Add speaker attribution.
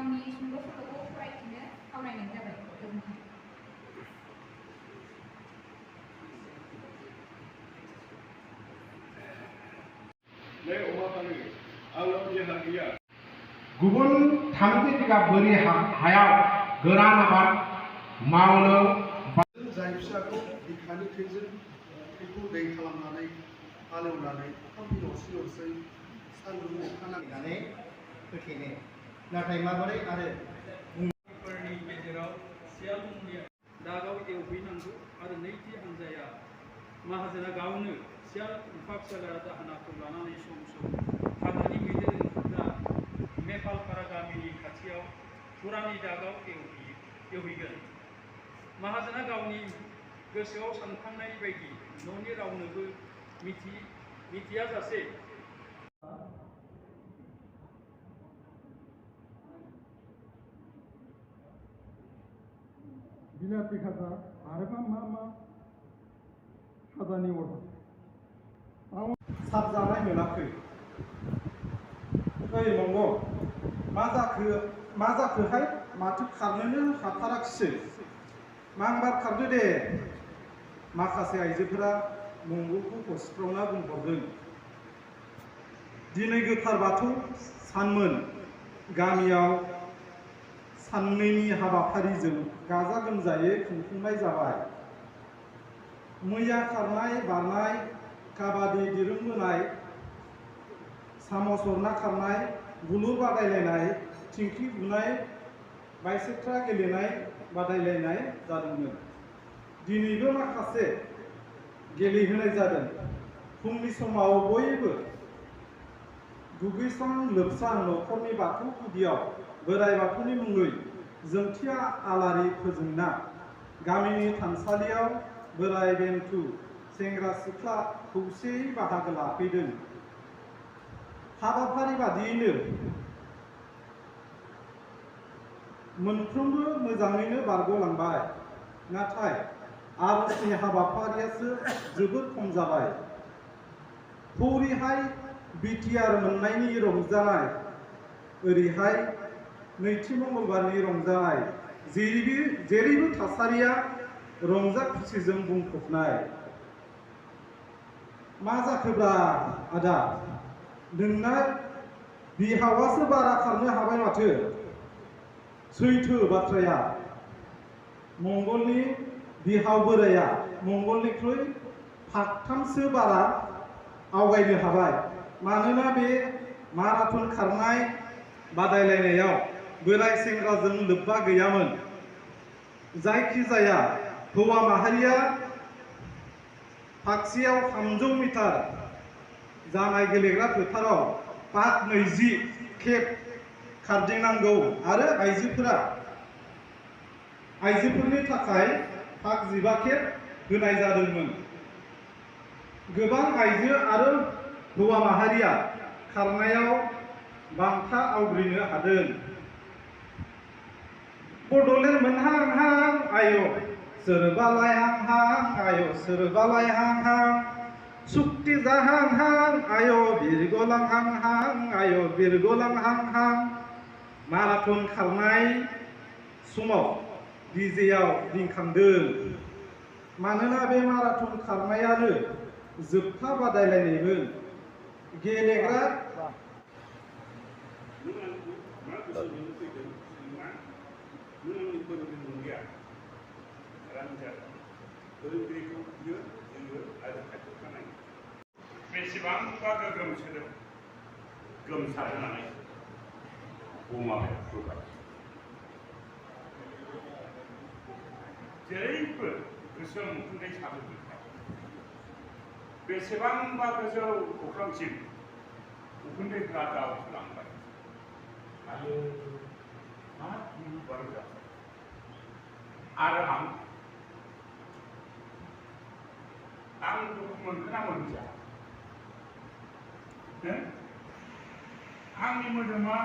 Speaker 1: गावनि सुंद'सल'खौ फरायफिननो खावलायनाय जाबाय।
Speaker 2: गुबुन 30 बिगा बोरि हायाव गोरान आबाद मावनो
Speaker 3: जाय फिसाखौ बिखानि थैखौ दै खालामनानै हालेवनानै अखाफोर अरसि अरसै सान्दुं अखा नांनानै फोथेनो नाथाय माबोरै आरो
Speaker 4: फोरनि गेजेराव सियाल मुंनि दागाव एवहैनांगौ आरो नैथि हानजाया माहाजोना गावनो सियाल फिसाला दाहोनाखौ लानानै सम सम हाग्रानि मैदेर ओंखारग्रा नेपालपारा गामिनि खाथियाव फुरानि दागाव एवहैगोन। माहाजोना गावनि गोसोआव सानखांनाय बायदि न'नि रावनोबो मिथियाजासे
Speaker 3: बिलाथि खाजा आरोबा मा खाजानि अर्डार आं साबजानाय मोनाखै। ओइ मंगल मा जाखोहाय माथो खारनोनो हाथाराखिसै मांबार खारदो दे। माखासे आइजोफोरा मंगलखौ हसिफ्रावना बुंहरदों। दिनै गोथार बाथौ सानमोन। गामियाव साननैनि हाबाफारिजों गाजा गोमजायै खुंफुंनाय जाबाय। मैया खारनाय बारनाय काबादि दिरुं बोनाय सामस अरना खारनाय बुलुर बादायलायनाय थिंख्लि बुनाय बायसेट्रा गेलेनाय बादायलायनाय जादोंमोन। दिनैबो माखासे गेलेहोनाय जादों। फुंनि समाव बयबो दुगैस्रां लोबस्रां न'खरनि बाथौ गुदियाव बोराइ बाथौनि मुङै जोंथिया आलारि फोजोंना गामिनि थानसालियाव बोराइ बेन्थु सेंग्रा सिख्ला खौसेयै बाहागो लाफैदों। हाबाफारि बादियैनो मोनफ्रोमबो मोजाङैनो बारग'लांबाय। नाथाय आर'जनि हाबाफारियासो जोबोद खम जाबाय। हौरैहाय बिटिआर मोननायनि रंजानाय, ओरैहाय नैथि मंगलबारनि रंजानाय, जेरैबो थासारिया रंजा खुसिजों बुंफबनाय। मा जाखोब्रा आदा, नोंना बिहावासो बारा खारनो हाबाय माथो। सैथो बाथ्राया मंगलनि बिहाव बोराया मंगलनिख्रुइ फाखथामसो बारा आवगायनो हाबाय। मानोना बे माराथन खारनाय बादायलायनायाव बोराय सेंग्राजों लोब्बा गैयामोन। जायखिजाया हौवा माहारिया फागसेयाव 300 मिटार जानाय गेलेग्रा फोथाराव पाक 20 खेब खारदिंनांगौ आरो आइजोफोरनि थाखाय पाक 15 खेब होनाय जादोंमोन। गोबां आइजो आरो हौवा माहारिया खारनायाव बान्था आवग्रिनो हादों। बडलेण्ड मोनहांहां आय' सोरबालाय हांहां आय' सोरबालाय हांहां सुक्ति जाहांहां आय' बिरग'लांहांहां आय' बिरग'लांहांहां। माराथन खारनाय समाव डिजेआव रिंखांदों। मानोना बे माराथन खारनायानो जोबथा बादायलायनायमोन। गेलेग्रा
Speaker 2: बेसेबांबा गोग्गोम सोदोब गोमसारनानै बुङाखै जेरैबो गोसोम उखुन्दै साबोजोबबाय। बेसेबांबा गोजौ अख्रांसिम उखुन्दैफ्रा दावखोलांबाय। आरो मा गिलु-बालु जाबाय। आरो आं दुखु मोनगोन ना मोनदिया? आंनि मोदोमा